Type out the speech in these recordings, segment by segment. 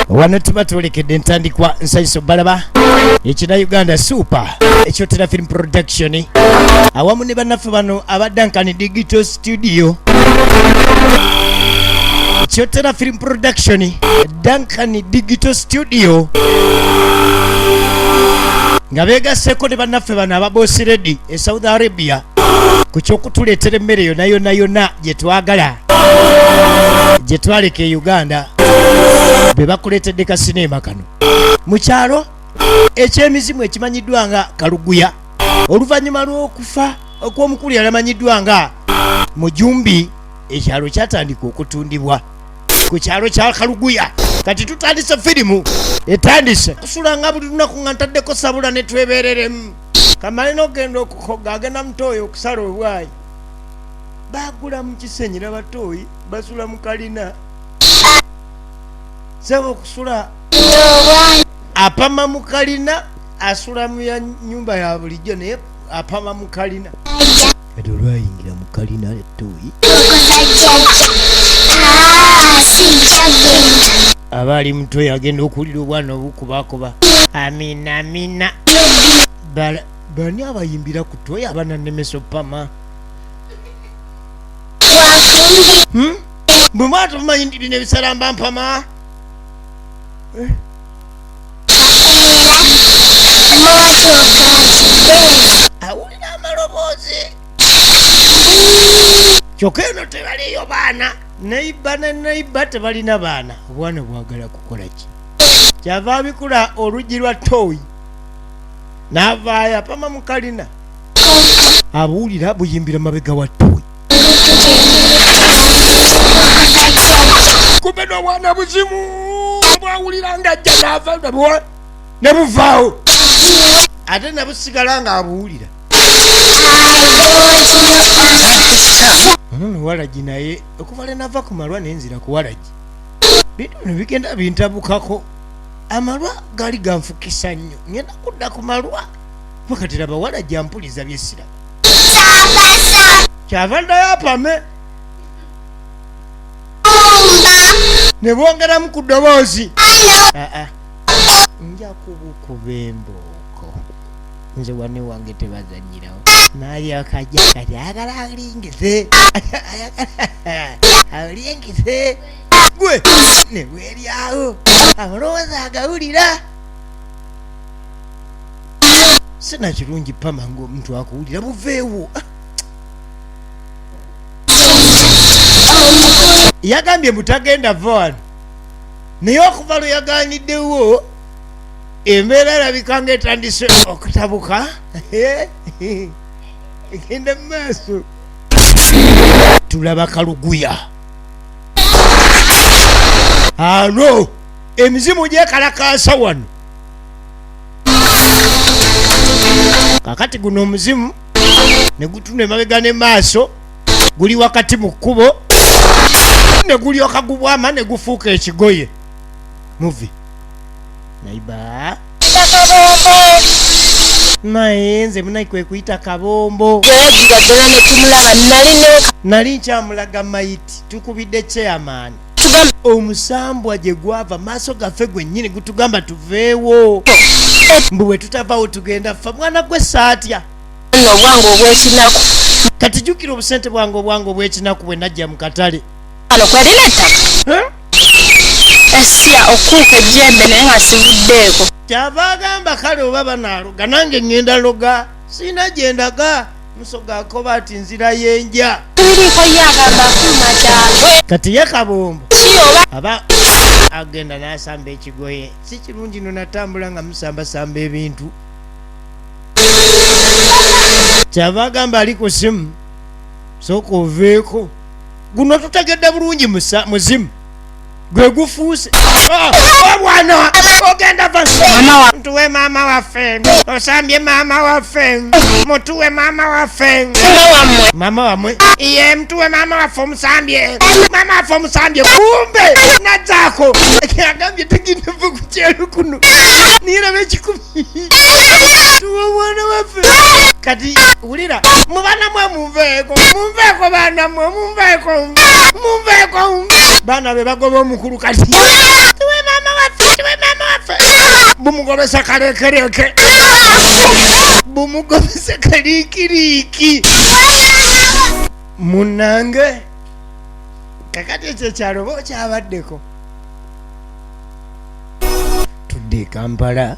Wano tuba twolekedde entandikwa. Nsanyusa balaba ekina Uganda Super ekyotera Film Production awamu ne bannaffe bano aba Duncan Digital Studio. Kyotera Film Production, Duncan Digital Studio nga begasseko ne bannaffe bano aba Boss Lady e Saudi Arabia ku kyokutuleetera emmere yonna yonna yonna gye twagala, gye twaleka e Uganda. Be bakuleetedde ka sineema kano mu kyalo ekyemizimu ekimanyiddwa nga Kaluguya. Oluvannyuma lw'okufa okw'omukulu yalamanyiddwa nga Mujumbi, ekyalo kyatandika okutundibwa ku kyalo kya Kaluguya. Kati tutandise firimu, etandise kusulanga buli lunaku nga ntaddeko sabula ne twebereremu. Kamale n'okugenda okukoga, agenda mutooyi okusala obwayi. Bagula mu Kisenyi, nabatooyi basula mu kalina saba okusula. Apama mu kalina, asula mu ya nyumba ya bulijjo, naye apama mu kalina. Kati olwayingira mu kalina ettooyi, aba ali mutoyi, agenda okuwulira obwana obukubakuba amina amina. Bani abayimbira ku toyi abananemesa opama? Bwe mwaba temumanyi nti bino ebisalamba mpama. Eh? Awulira amaloboozi, kyokka eno tebaliyo baana. Neiba ne neiba tebalina baana. Obwana bwagala kukola ki? Kyava abikula oluggi lwa toyi n'avaayo, apama mu kalina, abuwulira buyimbira mabega wa toyi. Kumbe n'obwana buzimu bwawulira nga ajja n'ava ne buvaawo, ate ne busigala ng'abuwulira. Ono walagi, naye okuva lwe nava ku malwa nenzira ku walagi, bintu bino bigenda bintabukako. Amalwa gaali ganfukisa nnyo, ngenda kudda ku malwa. Wakati laba walagi ampuliza byesiraba, kyava ddayo apame ne bwongeramu ku ddoboozi. Aa, nja kubukuba embooko nze. Wane wange tebazanyirawo. Nalyoka ajja, kati ayagala alingize, ayagala alingize gwe ne bweryawo amalowoozi agawulira. Sina kirungi pama ngaomuntu akuwulira, buveewo. Yagambye mutagenda va wano, naye okuva lwe yaganiddewo embeera erabika nga etandise okutabuka, egenda mu maaso. Tulaba Kaluguya alo, emizimu gyekalakaasa wano. Kakati guno omuzimu ne gutuna emabega ne maaso, guli wakati mu kkubo, ne gulyoka gubwama ne gufuuka ekigoye. Muvi naiba naye nze munayi kwe kuyita Kabombo. Yagira ddala ne tumulaba nali ne Nali nkyamulaga mayiti, tukubidde chairman. Tugamba Omusambwa gye gwava maaso gaffe gwennyini gutugamba tuveewo, mbu bwe tutavaawo tugenda ffa. Mwana gwe saatya. Nno obwange obw'ekinaku. Kati jjukira obusente bwange, obwange obw'ekinaku bwe najja mu katale. Ano kwerina ettaka. Eh? Esya okuuka ejjembe naye nga sivuddeeko. Kyava agamba kale oba banaaloga nange ŋŋenda loga, siina gye ndaga. Musoga akoba ati nzira yenja. Tubiriiko ye agamba afuluma kyalo. Kati ye Kabombo ki oba aba agenda n'asamba ekigoye. Si kirungi no natambula nga musambasamba ebintu. Kyava agamba ali ku simu, sooka oveeko. Guno tutegedde bulungi muzimu. Gwe gufuuse obwana ogenda va ntuwe maama waffe, osambye maama waffe, mutuwe maama waffe, maama wamwe iye, mtuwe maama waffe, omusambye maama waffe, omusambye. Kumbe nazaako agambye tegenda va ku kyalo kuno niraba ekikumi tuwe omwana waffe. Kati wulira, mubana mwe, munveeko, munveeko, baana mwe, munveeko, munveeko. Baana be bagoba omukulu. Kati tuwe maama waffe, tuwe maama waffe. Bumugobesa kalekereke, bumugobesa kaliikiriiki. Munange, kakati ekyo ekyalo ba okyabaddeko. Tudde e Kampala.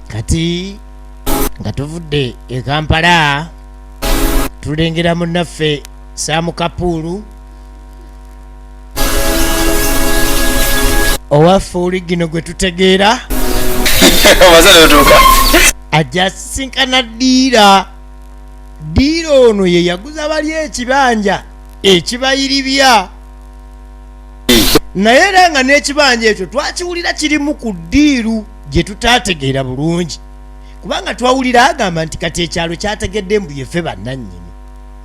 Kati nga tuvudde e Kampala, tulengera munnaffe Saamu Kapuulu owaffe oligino gwe tutegeera. Ajja asisinkana dealer. Dealer ono ye yaguza bali ekibanja ekibayiribya, naye era nga n'ekibanja ekyo twakiwulira kirimu ku deal gye tutaategeera bulungi, kubanga twawulira agamba nti kati ekyalo kyategedde mbu yeffe bannannyini.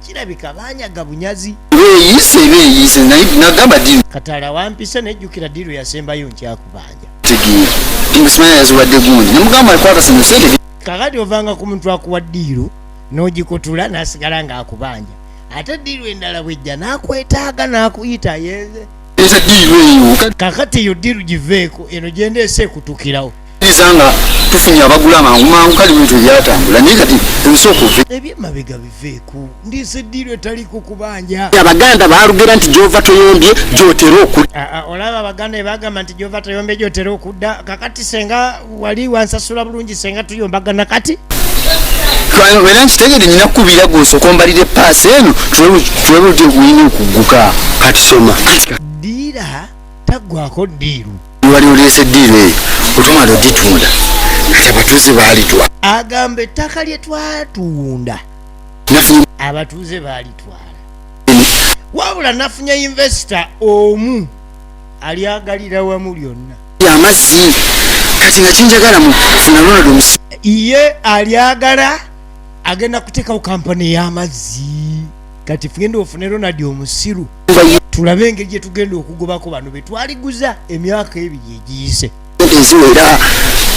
Kirabika banyaga bunyazi. Beeyiise, beeyiise, naye nagamba deal. Katala wampise nejjukira deal yasembayo nkyakubanja. Tegeera ngu simanya yaziwadde gundi, nemugamba kwata sino sente. Kakati ovanga ku muntu akuwa deal n'ogikutula n'asigala ng'akubanja, ate deal endala bwejja n'akwetaaga n'akuyita yenze. Eza deal eyo. Kakati eyo deal giveeko, eno gyendeese ekutukirawo. Kkiriza nga tufunye abagula mangu mangu, kale bintu ebyatambula, naye kati ensooka ove. Ebyemabega biveeko, ndiise deal etaliko kubanja. Abaganda balugera nti gyova toyombye gyotera okudda. Aa, olaba abaganda ebagamba nti gyova toyombye gyotera okudda. Kakati senga wali wansasula bulungi, senga tuyombagana kati. Era nkitegere nyina kukubira gwe osooka ombalira epaasi eno, tulabe oti olina okugguka. Kati soma. Dealer taggwako deal. Wali oleese deal eyo, otumala ogitunda, kati abatuuze baalitwa. Agamba ettaka lye twatunda nafunye abatuuze baalitwala, wabula nafunye investor omu alyagalira wamu lyonna. Amazzi kati nga kinjagala mu funa Ronald omusi. Ye alyagala, agenda kuteekawo kampani y'amazzi. Kati genda ofune Ronald omusiru, tulabe engeri gye tugenda okugobako bano be twaliguza emyaka 2 egiyise. Eziwera.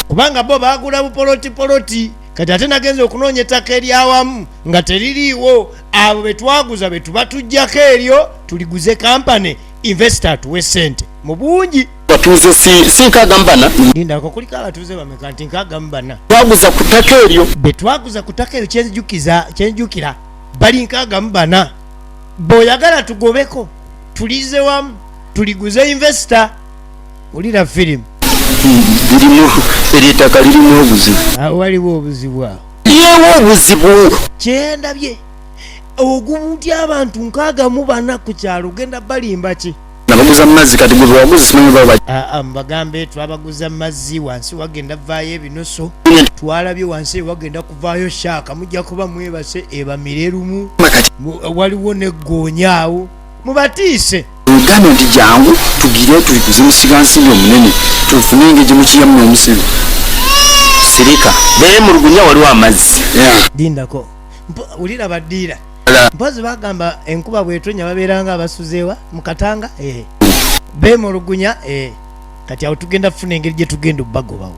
Kubanga bo bagula bupolotipoloti, kati ate nagenza okunoonya ettaka eryawamu nga teririiwo. Abo be twaguza be tuba tujjako eryo, tuliguze kampani, investor atuwe sente mu bungi. Batuuze si 64. Lindako, kuliko abatuuze bameka? Nti 64. Twaguza ku ttaka eryo. Be twaguza ku ttaka eryo, kyenjukiza kyenjukira bali 64. Bw'oyagala tugobeko, tulize wamu, tuliguze investor. Wulira firimu. Lirimu, eryo ettaka lirimu obuzibu. Awo waliwo obuzibu awo. Yewo obuzibu. Kyendabye ogubuti abantu 64 ku kyalo, genda balimba ki? Nabaguza mu mazzi, kati gwe bewaguza simanyi baba. Aa, mubagambe twabaguza mazzi, wansi wagenda vaayo ebinoso. Twalabye wansi wagenda kuvaayo shark, mujja kuba mwebase ebamire lumu. Kati Waliwo neggoonya awo, mubatiise. Ogambe nti jangu tugire tuliguze musigansimbi omunene, tufune engeri gyemukiyamu n'omusiru. Sirika, beemulugunya waliwo amazzi. Lindako. Wulira baddiira, mpozi bagamba enkuba bwetonya babeera nga abasuzeewa mu katanga, eh. Beemulugunya, eh. Kati awo tugenda kufuna engeri gye tugenda obbagobawo.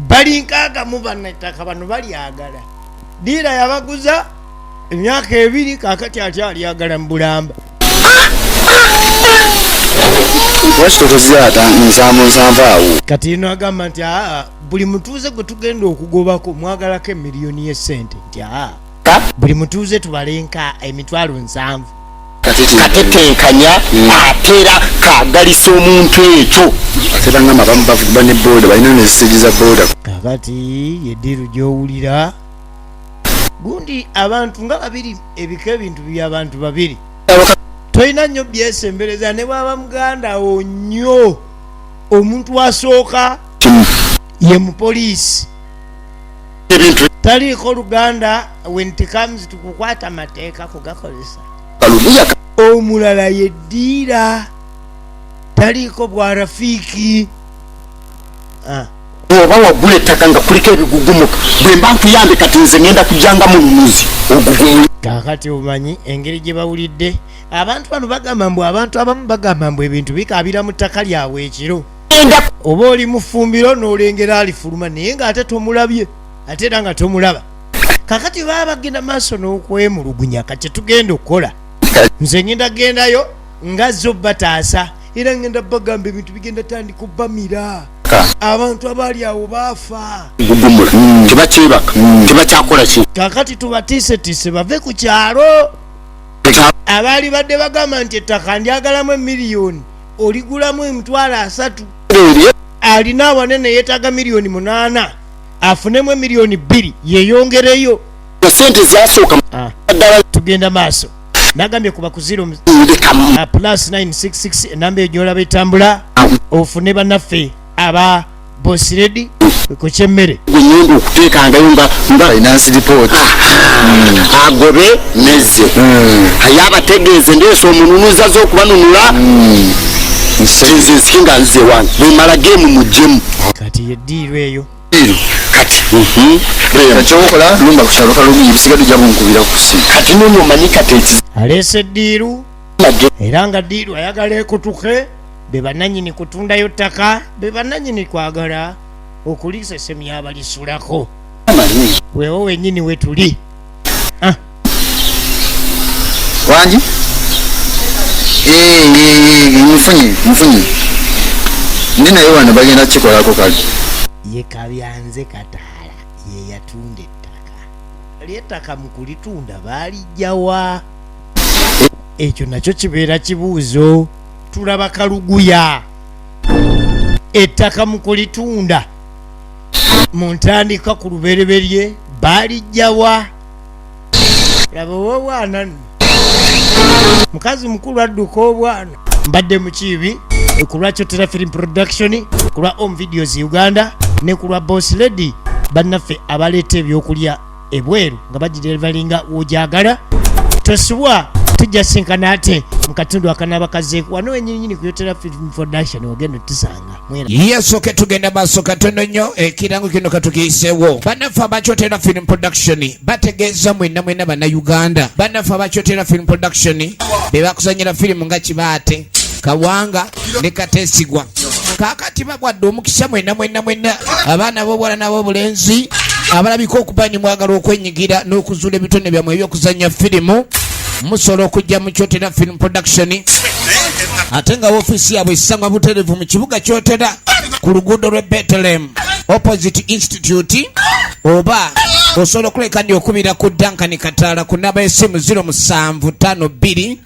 Bali 64, ettaka bano balyagala. Dealer yabaguza emyaka 2, kakati ate alyagala mu bulamba. Lwaki tokoze ata 77 awo? Kati ino agamba nti aa, buli mutuuze gwe tugenda okugobako mwagalako emiliyoni y'essente, nti aa, buli mutuuze tubalenka 70,000. Katetenkanya atera kagalisa omuntu ekyo. Ate bangamba abamu bavuga ne boda, balina nezisegi za boda. Kakati ye deal gy'owulira gundi, abantu nga babiri, ebika ebintu by'abantu babiri tolina nnyo byesembereza, ne bwaba muganda wo nnyo. Omuntu asooka ye mupoliisi. Ebintu taliiko luganda when it comes to kukwata mateeka kugakozesa. Kaluguya. Omulala ye dealer, taliiko bwa rafiiki. Ah. Oba wagula ettaka nga kuliko ebigugumuka, bwe mba nkuyambe, kati nze ngenda kujjanga mununuzi ogugumuli. Kaakati omanyi engeri gye bawulidde abantu bano bagamba mbu, abantu abamu bagamba mbu ebintu bikaabira mu ttaka lyabwe ekiro. Oba oli mu ffumbiro n'olengera alifuluma, naye ng'ate tomulabye, ate era nga tomulaba. Kakati baba bagenda maaso n'okwemulugunya. Kati tugenda okukola, nze ngenda gendayo nga zo bataasa, era ngenda bagamba ebintu bigenda tandika obbamira. Abantu abaali awo baafa. Gugumula, tebakyebaka, tebakyakola ki. Kakati tubatiisetiise bave ku kyalo. Abaali badde bagamba nti ettaka ndyagalamu emiliyoni, oligulamu 300,000. Alina awanene yeetaaga 8 miliyoni, afunemu 2 miliyoni yeyongereyo. Sente zasooka. Ah. Ddala. Tugenda maaso, nagambye kuba ku 0 Ndekamu. Plus 966, enamba eyo gyolaba etambula, ofune bannaffe aba Boss Lady ku kyemmere. Gwe ngenda okuteekangayo nga Finance report. Agobe mezze aye abategeeze ndeesa omununuza z'okubanunula, nze nsike nga nze wange bwemala geemu muggyemu. Kati ye deal eyo. Kati Kyokola lumba ku kyalo Kaluguya, ebisigadde ojja bunkubira ku simu. Kati nono omanyi kati ekizibu Aleese deal, era nga deal ayagala ekutuke. Be bannanyini kutundayo ttaka, be bannanyini kwagala okulisesemya abalisulako. Weewo wennyini we tuli. Ah, Wangi. Eh, eh, eh, nfunye nfunye, ndi naye wano, bagenda kukikolako kale. Ye Kabyanze Kataala ye yatunda ettaka. Lyettaka mu kulitunda baalijjawa? Ekyo nakyo kibeera kibuuzo. Tulaba Kaluguya, ettaka mu kulitunda mu ntandika ku lubereberye baalijjawa? Laba ow'obwana nno, mukazi mukulu adduka obwana. Mbadde mukiibi ku lwa Kyotera Film Production, ku lwa Om Videos Uganda ne ku lwa Boss Lady, bannaffe abaleeta ebyokulya ebweru nga bagideliveringa wogyagala. Tosubwa, tujja sinkana ate mu katundu akanaaba kazeeku wano wenyininyini ku Kyotera Film Production, ogenda otusanga mwera. Yesoke tugenda maaso katono nnyo. Ekirango kino katukiisewo. Bannaffe Abakyotera Film Production bategeeza mwenna mwenna Bannayuganda. Bannaffe Abakyotera Film Production be bakuzanyira firimu nga Kibaate, Kawanga ne Kateesigwa. Kaakati babwadde omukisa mwenna mwenna mwenna abaana b'obwala n'ab'obulenzi abalabika okuba ni mwagala okwenyigira n'okuzuula ebitone byammwe ebyokuzanya firimu, musobola okujja mu Kyotera Film Production, ate nga woofiisi yaabwe esangwa butereevu mu kibuga Kyotera ku luguudo lw'e Bethlehem, opposite institute, oba osobola okuleka ndi okubira ku Duncan Kataala ku namba y'essimu 0752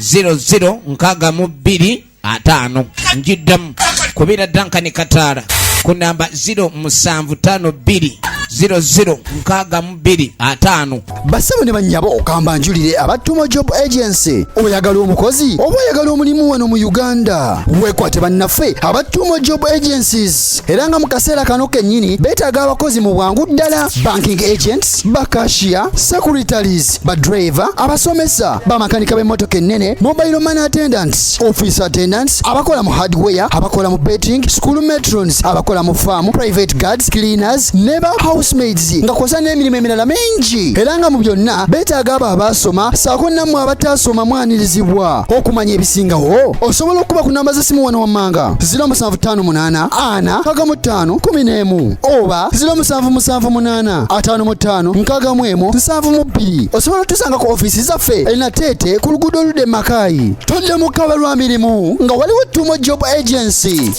00 62 5. Njiddamu, kubira Duncan Kataala ku namba 0752 00 62 5. Bassebo ne bannyabo, kamba njulire abatumo Job Agency. Oyagala omukozi oba oyagala omulimu wano mu Uganda, weekwate bannaffe abatumo Job Agencies. Era nga mu kaseera kano kennyini beetaaga abakozi mu bwangu ddala: banking agents, ba cashier, secretaries, ba driver, abasomesa, bamakanika b'emmotoka ennene, mobile money attendants, office attendants, abakola mu hardware, abakola mu betting, school matrons, abakola mu farm, private guards, cleaners ne ba housemaids, nga kwosa n'emirimu emirala mingi. Era nga mu byonna beetaaga abo abaasoma saako nammwe abataasoma mwanirizibwa. Okumanya ebisingawo osobola okuba ku namba z'essimu wano wammanga: 0758 4 65 11 oba 0778 55 61 72. Osobola otusanga ku ofiisi zaffe enateete ku luguudo oludde Makaayi. Todde mu kaba lwa mirimu nga waliwo Tumo Job Agency.